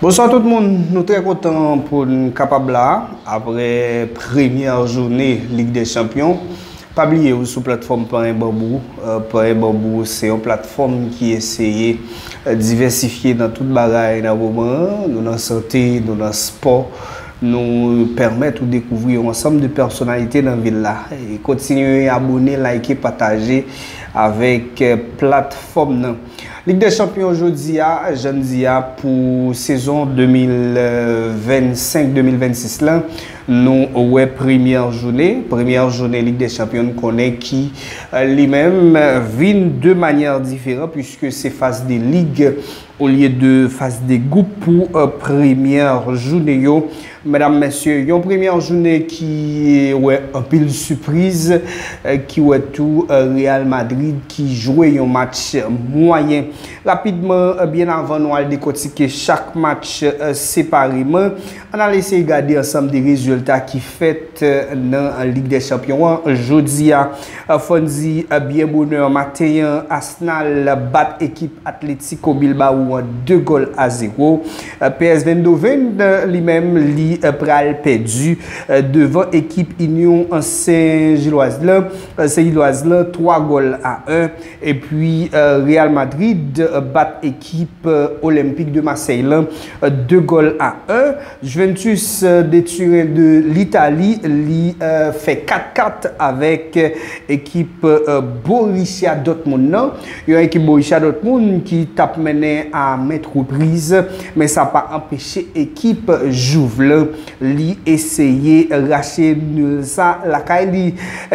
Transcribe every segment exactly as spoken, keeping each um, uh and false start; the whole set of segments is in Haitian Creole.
Bonswa tout moun, nou trè kontan pou n kapab la apre premyè jounen Lig dè Chanpyon. Pa bliye ou sou platfòm Panyen Banbou. Euh, Panyen Banbou se yon platfòm ki eseye euh, divèsifye nan tout bagay nan moman an. Nou nan sante, nou nan spò. Nou pèmèt ou dekouvri yon ansanm de pèsonalite nan vil la. E kontinye abone, like, pataje avèk euh, platfòm nan. Lig dè Chanpyon jodi a, jan n di a, pou sezon de mil vennsenk de mil vennsis lan, nou wè premyè jounen, premyè jounen Lig dè Chanpyon n konnen ki li menm vin de manyè diferan, puiske se faz de lig olye de faz de gwoup pou premyè jounen yo. Medam, mesye, yon premyè jounen ki wè anpil sipriz, ki wè tou Real Madrid ki jwe yon match mwayen. Rapidman, byen avan nou al dekòtike chak match separeman, ann al eseye gade ansanm de rezilta ki fèt nan Lig dè Chanpyon an jodi a. Fò n di byen bonè maten an, Arsenal bat ekip Atletico Bilbao an de gòl a zewo. P S V Eindhoven, li menm, li pral pèdi devan ekip Inyon Sen Jilwaz lan, Sen Jilwaz lan, twa gòl a en. Epi Real Madrid bat ekip Olympique de Marseille lan de gòl a en. Juventus de Turin de Litali, li fè kat kat avèk ekip Borussia Dortmund nan. Yon ekip Borussia Dortmund ki t ap mennen a mèt repriz, men sa pa anpeche ekip Juve lan li eseye rache nil sa lakay li.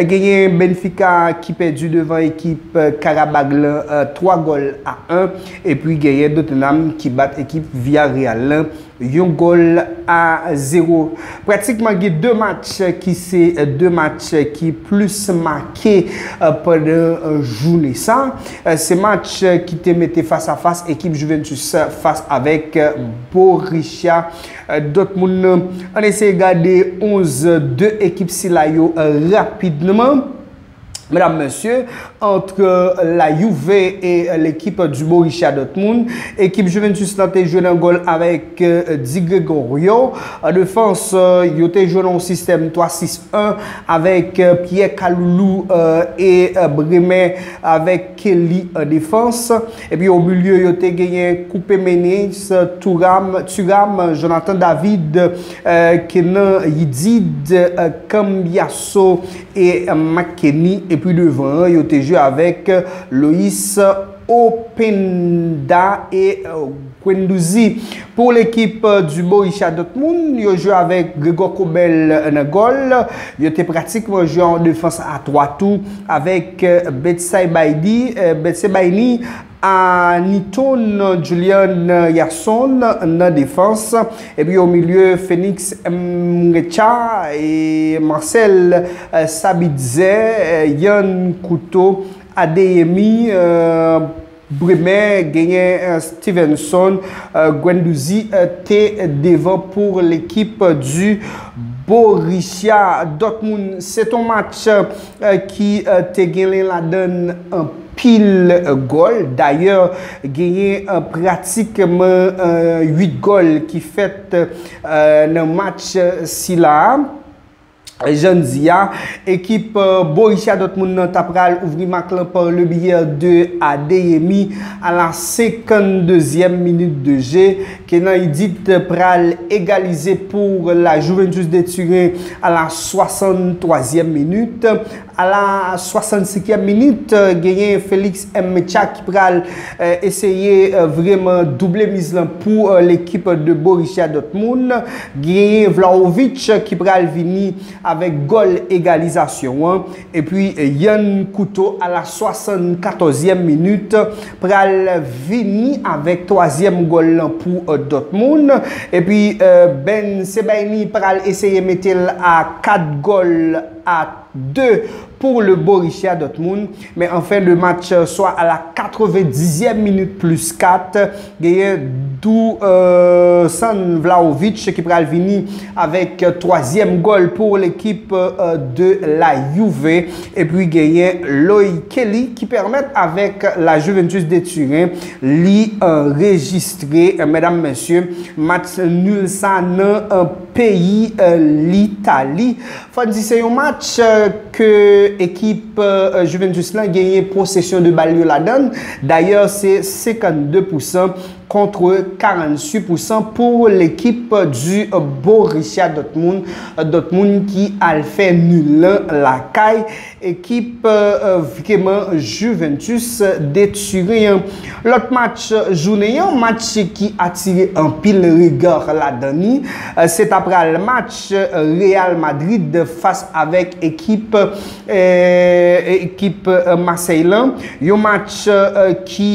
Genyen Benfica ki pèdi devan ekip Karabag lan twa gòl a en, epi genyen Tottenham ki bat ekip Villarreal lan yon gòl a zewo. Pratikman gen de match ki se de match ki plis make pandan jounen sa. Se match ki te mete fas a fas ekip Juventus fas avèk Borussia Dortmund. Ann eseye gade onz de ekip sila yo rapidman. Medam, mesye, entre la Juve et l'équipe du Borussia Dortmund, ekip Juventus lan te jwe nan gòl avèk Di Gregorio. An defans, yo te jwe nan yon sistèm twa sis en avèk Pierre Kalulu e Bremer avèk Kelly an defans. Epi o milye, yo te genyen Coupe Menes, Thuram, Thuram, Jonathan David, Kenan Yedid, Cambiasso e McKennie. Epi devan an, yo te jwe avèk Lois Openda e Guendouzi. Pou lekip du Borussia Dortmund, yo jwe avèk Gregor Kobel nan gòl. Yo te pratikman jwe an defans a twa tou avèk Betsay Baini, Betsay Baini, Aniton Julian Yasson nan defans. Epi o milye, Phoenix Mrecha e Marcel Sabitzer, Yan Couto, Adeyemi, Bremer, genyen Stevenson, Guendouzi te devan pou lekip du Borussia Dortmund. Se t on match ki te genyen ladan l anpil gòl. Dayè, genyen pratikman uit gòl ki fèt nan match sila a. Jan n di a, ekip Borussia Dortmund nan ta pral ouvri mak lan par le biais de Adeyemi à la cinquante-deuxième minute de jeu. Kenan Yedid pral egalize pou la Juventus de Turin à la soixante-troisième minute. À la soixante-cinquième minute, genyen Felix Mmecha ki pral eseye vrèman double miz lan pou lekip de Borussia Dortmund. Genyen Vlahovic ki pral vini avèk gòl egalizasyon an. Epi Yan Couto à la soixante-quatorzième minute pral vini avèk twazyèm gòl lan pou Dortmund. Epi Ben Sebaini pral eseye mete l a kat gòl a de pour le Borussia Dortmund. Mais en fin de match, soit à la quatre-vingt-dixième minute plus quatre, genyen Dusan Vlahovic ki pral vini avèk twazyèm gòl pou lekip de la Juve. Epi genyen Loïc Kelly ki pèmèt avèk la Juventus de Turin li anrejistre, medam, mesye, match nul sa nan peyi Litali. Fò n di se yon match ke ekip Juventus lan genyen posesyon de bal yo ladan l. Dayè se senkannde pousan contre quarante-huit pour cent pour l'équipe du Borussia Dortmund. Dortmund ki al fè nul lan lakay ekip vrèman Juventus de Turin. Lòt match jounen an, match ki atire anpil rega ladan li, se ta pral match Real Madrid fas avèk ekip ekip Masèy lan. Yon match ki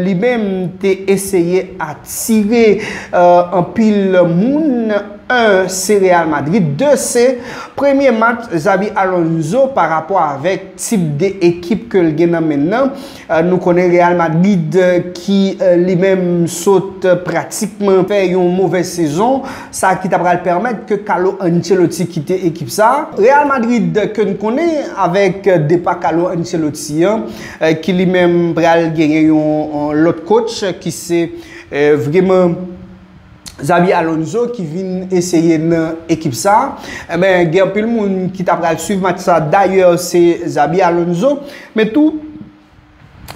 li menm te eseye atire anpil moun. Un, se Real Madrid. De, se premye match Xabi Alonso pa rapò avèk tip de ekip ke l gen nan men l nan. Nou konnen Real Madrid ki li menm sot pratikman fè yon movèz sezon, sa ki ta pral pèmèt ke Carlo Ancelotti kite ekip sa. Real Madrid ke n konnen avèk depa Carlo Ancelotti an, ki li menm pral genyen yon lòt coach ki se vrèman Xabi Alonso ki vin eseye nan ekip sa. Enben, gen anpil moun ki ta pral swiv match sa. Dayè, se Xabi Alonso. Men tou,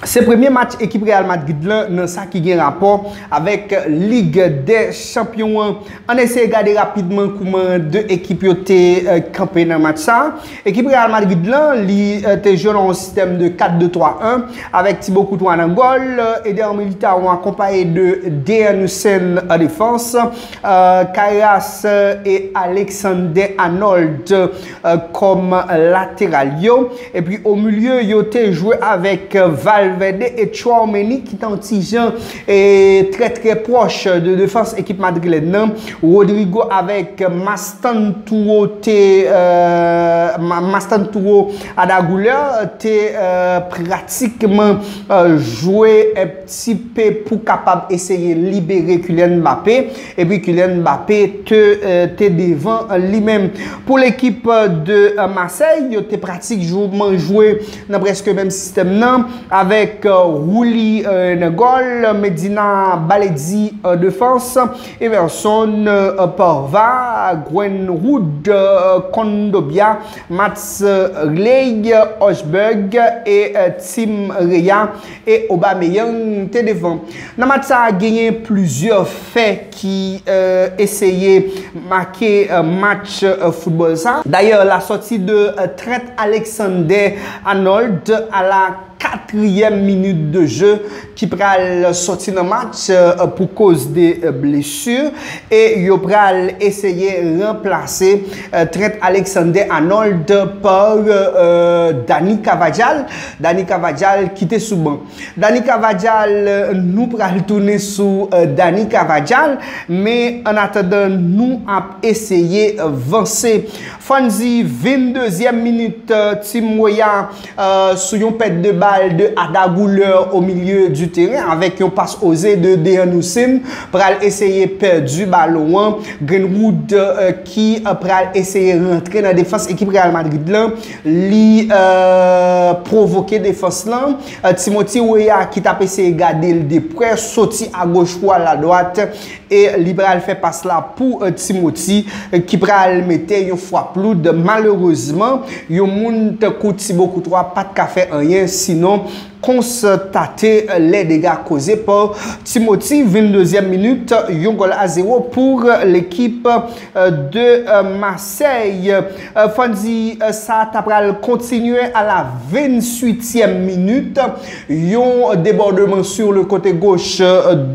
se premye match ekip Real Madrid lan nan sa ki gen rapò avèk Lig dè Chanpyon an. Ann eseye gade rapidman kouman de ekip yo te kanpe nan match sa. Ekip Real Madrid lan, li te jwe nan yon sistèm de kat de twa en avèk Thibaut Courtois nan gòl, Eder Militao akonpaye de Dejan Husein an defans, Kairas e Alexander Arnold kòm lateral yo. Epi o milye, yo te jwe avèk Valverde e Tchouaméni ki te yon ti jan e trè trè pwòch de defans ekip madrilèn nan. Rodrygo avèk Mastantuono te Mastantuono Arda Güler te pratikman jwe ti pe pou kapab eseye libere Kylian Mbappé. Epi Kylian Mbappé te te devan li menm. Pou lekip de Marseille, yo te pratikman jwe nan prèske menm sistèm nan, avèk Rulli nan gòl, Medina Baledji an defans, Emerson Pavard, Greenwood, Kondogbia, Mats Hley, Højbjerg e Tim Weah e Aubameyang te devan. Nan match sa a, genyen plizyè fè ki eseye make match foutbòl sa. Dayè, la sortie de Trent Alexander-Arnold à la quatrième minute de jeu ki pral sòti nan match pou koz de blesi e yo pral eseye ranplase Trent Alexander-Arnold pa Dani Carvajal. Dani Carvajal ki te sou ban. Dani Carvajal, nou pral tounen sou Dani Carvajal, men an atandan nou ap eseye vanse. Fò n di venndezyèm minit, Tim Weah sou yon pèt de bal de Arda Güler o milye di teren avèk yon pas oze de Dejan Husein pral eseye pèdi balon an. Greenwood ki pral eseye rantre nan defans ekip Real Madrid lan, li pwovoke defans lan. Timothy Weah ki t ap eseye gade l de prè soti agoch pou al adwat e li pral fè pas la pou Timothy ki pral mete yon frap loud. Malerezman, yon moun tankou Thibaut Courtois pa t ka fè anyen sinon konstate lè dega koze pa Timothy. Venndezyèm minit, yon gòl a zewo pou lekip de Marseille. Fò n di sa ta pral kontinye a la venntuityèm minit. Yon debòdman sur le kote goch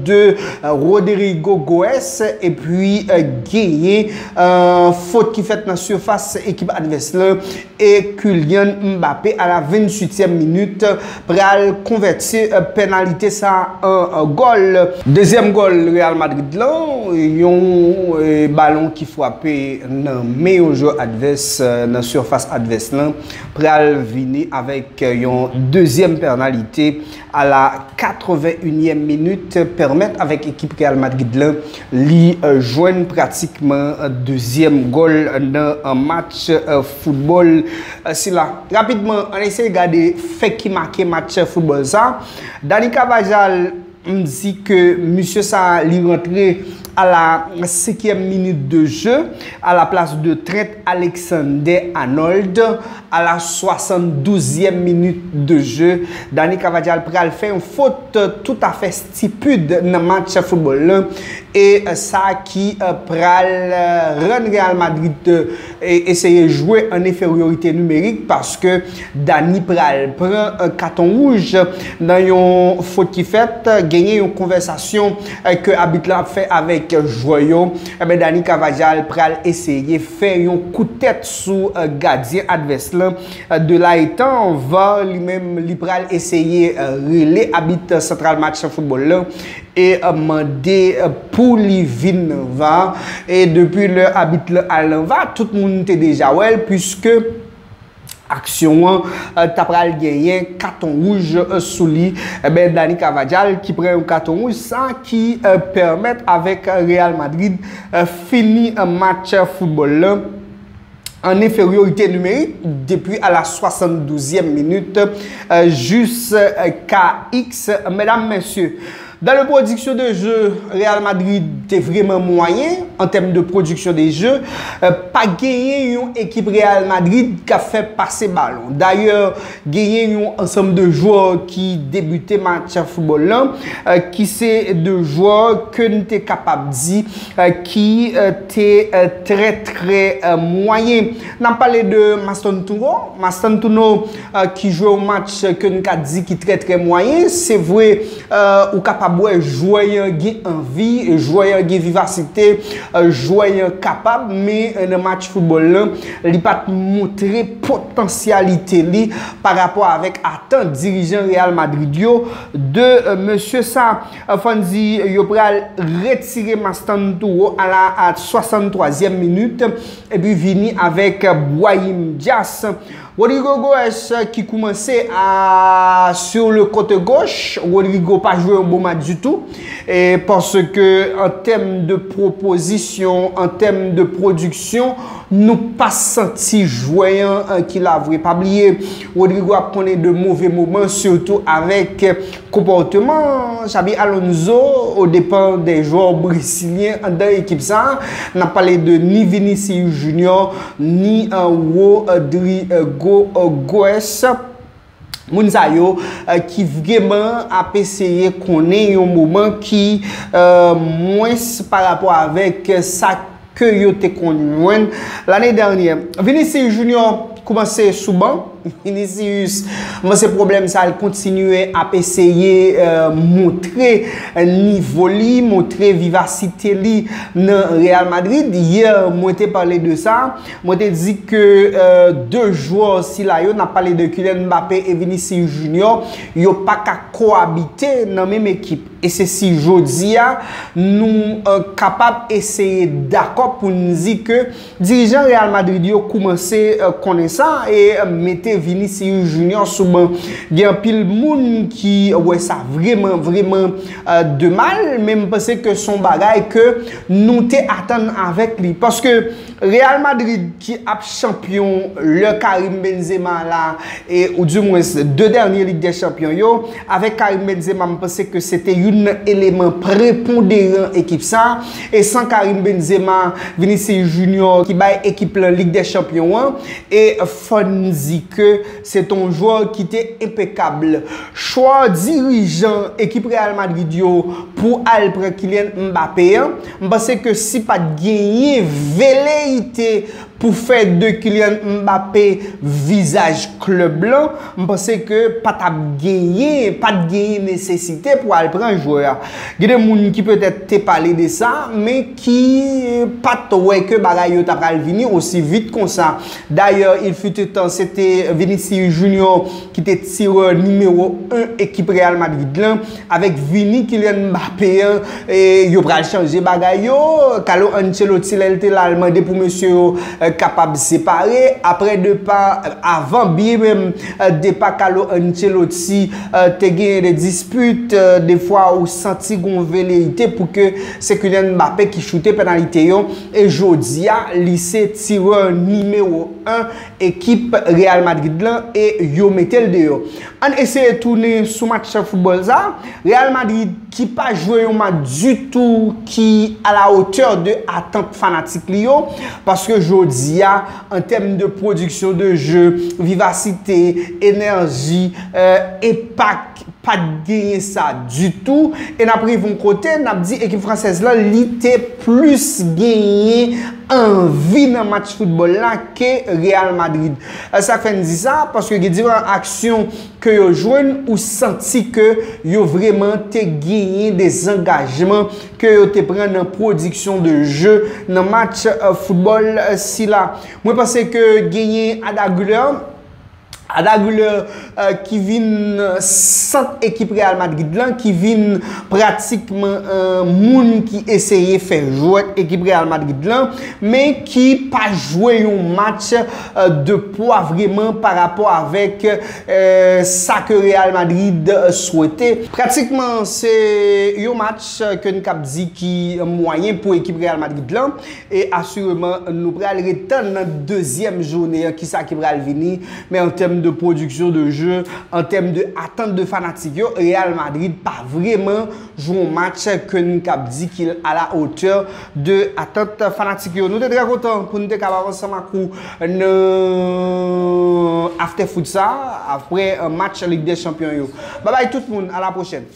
de Rodrygo Goes epi genyen fot ki fèt nan sifas ekip advès lan e Kylian Mbappé a la venntuityèm minit pral Al konvèti, eh, pènalite sa an, an gòl. Dezyèm gòl Real Madrid lan, yon, eh, balon ki frape nan men yon jwè advès, eh, nan sifas advès lan, pral vini avèk, eh, yon dezyèm pènalite a la katrevennyèm minit, pèmèt avèk ekip Real Madrid lan li, eh, jwenn pratikman, eh, dezyèm gòl nan, eh, match, eh, foutbòl, eh, sila. Rapidman, ann eseye gade fè ki make match foutbòl sa. Dani Carvajal, m di ke misye sa li rantre a la senkyèm minit de jeu, a la plas de Trent Alexander-Arnold, a la swasanndouzèm minit de jeu. Dani Carvajal pral fè yon fot toutafè stipid nan match foutbòl lan. E, eh, sa ki, eh, pral, eh, rann Real Madrid, eh, e eseye jwe an enferyorite nimerik, paske Dani pral pran, eh, katon wouj nan yon fot ki fèt, genyen yon konvèsasyon, eh, ke abit la ap fè avèk jwè yo. Ebyen, Dani Carvajal pral eseye fè yon kout tèt sou, eh, gadyen advès lan. Eh, de la etan, var li menm, li pral eseye, eh, rele abit santral match foutbòl lan e, eh, mande, eh, pou li vin nan var. E depi lè abit lan al nan var, tout moun te deja wè l, piske aksyon an, eh, ta pral genyen katon wouj, eh, sou li. Ebyen, Dani Carvajal ki pran yon katon wouj, sa ki, eh, pèmèt avèk Real Madrid, eh, fini, eh, match foutbòl lan an enferyorite nimerik depi a la swasanndouzèm minit, eh, jis, eh, ka iks. Medam, mesye, dans le production de jeu, Real Madrid te vrèman mwayen an tèm de production de jeu. Eh, pa genyen yon ekip Real Madrid k ap fè pase balon. Dayè, genyen yon ansanm de jwè ki debite match foutbòl lan, eh, ki se de jwè ke n te kapab di, eh, ki, eh, te, eh, trè, trè, eh, mwayen. N ap pale de Mastantuono. Mastantuono, eh, ki jwe yon match ke n ka di ki trè, trè mwayen. Se vre, eh, ou kapab wè jwè an gen anvi, jwè an gen vivasite, eh, jwè an kapab, men, eh, nan match foutbòl lan, li pa t montre potansyalite li pa rapò avèk atant dirijan Real Madrid yo de, eh, mesye sa. Eh, fò n di yo pral retire Mastantuono a la, a swasanntwazyèm minit, epi vini avèk Brahim Diaz. Rodrigo Goes ki koumanse a, sur le côté gauche. Rodrigo pa jwe yon bon match ditou. E paske an tèm de pwopozisyon, an tèm de pwodiksyon, nou pa santi jwè an, an ki la vre. Pa bliye, Rodrigo ap konnen de move moman, sitou avèk konpòteman Xabi Alonso o depan de jwè bresilyen anndan ekip sa. N ap pale de ni Vinicius Junior, ni, eh, Rodrigo, eh, Goes. Moun sa yo, eh, ki vrèman ap eseye konnen yon moman ki, eh, mwens pa rapò avèk sa ke yo te konn jwenn lane dènyè. Vinicius Junior koumanse sou ban. Vinicius, mwen se pwoblèm sa, l kontinye ap eseye, eh, montre nivo li, montre vivasite li nan Real Madrid. Yè, mwen te pale de sa. Mwen te di ke, eh, de jwè sila yo, n ap pale de Kylian Mbappé e Vinicius Junior, yo pa ka koabite nan menm ekip. E se si jodi a, nou, eh, kapab eseye dakò pou n di ke dirijan Real Madrid yo koumanse, eh, konnen sa e, eh, mete Vinicius Junior sou ban. Gen anpil moun ki wè sa vrèman, vrèman, eh, de mal, men m panse ke se yon bagay ke nou te atann avèk li. Paske Real Madrid ki ap chanpyon lè Karim Benzema la, e, ou dimwens de dènye Lig dè Chanpyon yo, avèk Karim Benzema, m panse ke se te youn nan eleman preponderan ekip sa, e san Karim Benzema, Vinicius Junior ki bay ekip lan Lig dè Chanpyon an, e fò n di ke se te yon jwè ki te enpekab. Chwa dirijan ekip Real Madrid yo pou al pran Kylian Mbappé an, m panse ke si pa t genyen veleyite Pou fè de Kylian Mbappé vizaj klèb lan, m panse ke pa t ap genyen, pa t genyen nesesite pou al pran jwè a. Gen de moun ki petèt te pale de sa, men ki pa t wè ke bagay yo ta pral vini osi vit konsa. Dayè, il fut un temps, se te Vinicius Junior ki te tirè nimewo en ekip Real Madrid lan. Avèk vini Kylian Mbappé an, e, yo pral chanje bagay yo. Carlo Ancelotti, lè l te la, l mande pou mesye yo, e, kapab separe. Apre depa, avan byen menm, e, depa Carlo Ancelotti, e, te genyen de dispit, e, defwa ou santi gon veleyite pou ke se Kylian Mbappé ki choute penalite yo. E jodi a, li se tirè nimewo en ekip Real Madrid lan e yo mete l deyò. Ann eseye tounen sou match foutbòl sa. Real Madrid ki pa jwe yon match ditou ki a la otè de atant fanatik li yo, paske jodi a, an tèm de pwodiksyon de je, vivasite, enèji, e, enpak, pa t genyen sa ditou. E n ap rive yon kote, n ap di ekip fransèz lan, li te plis genyen anvi nan match foutbòl la ke Real Madrid. E, sa k fè n di sa? Paske gen diferan aksyon ke yo jwenn, ou santi ke yo vrèman te genyen de zangajman ke yo te pran nan pwodiksyon de je nan match, e, foutbòl, e, sila. Mwen panse ke genyen Arda Güler, Arda Güler, e, ki vin sant ekip Real Madrid lan, ki vin pratikman, e, moun ki eseye fè jwèt ekip Real Madrid lan, men ki pa jwe yon match, e, de pwa vrèman pa rapò avèk, e, sa ke Real Madrid, e, swete. Pratikman, se yon match ke n kab di ki mwayen pou ekip Real Madrid lan. E asireman, nou pral ret tann nan dezyèm jounen an, kisa ki pral vini. Men an tèm de pwodiksyon de je, an tèm de atant de fanatik yo, Real Madrid pa vrèman jwe yon match ke n kab di ki a la otè de atant fanatik yo. Nou te trè kontan pou nou te kapab ansanm ak ou nan After Foot sa, apre, e, match Lig dè Chanpyon yo. Babay tout moun, a la pwochèn.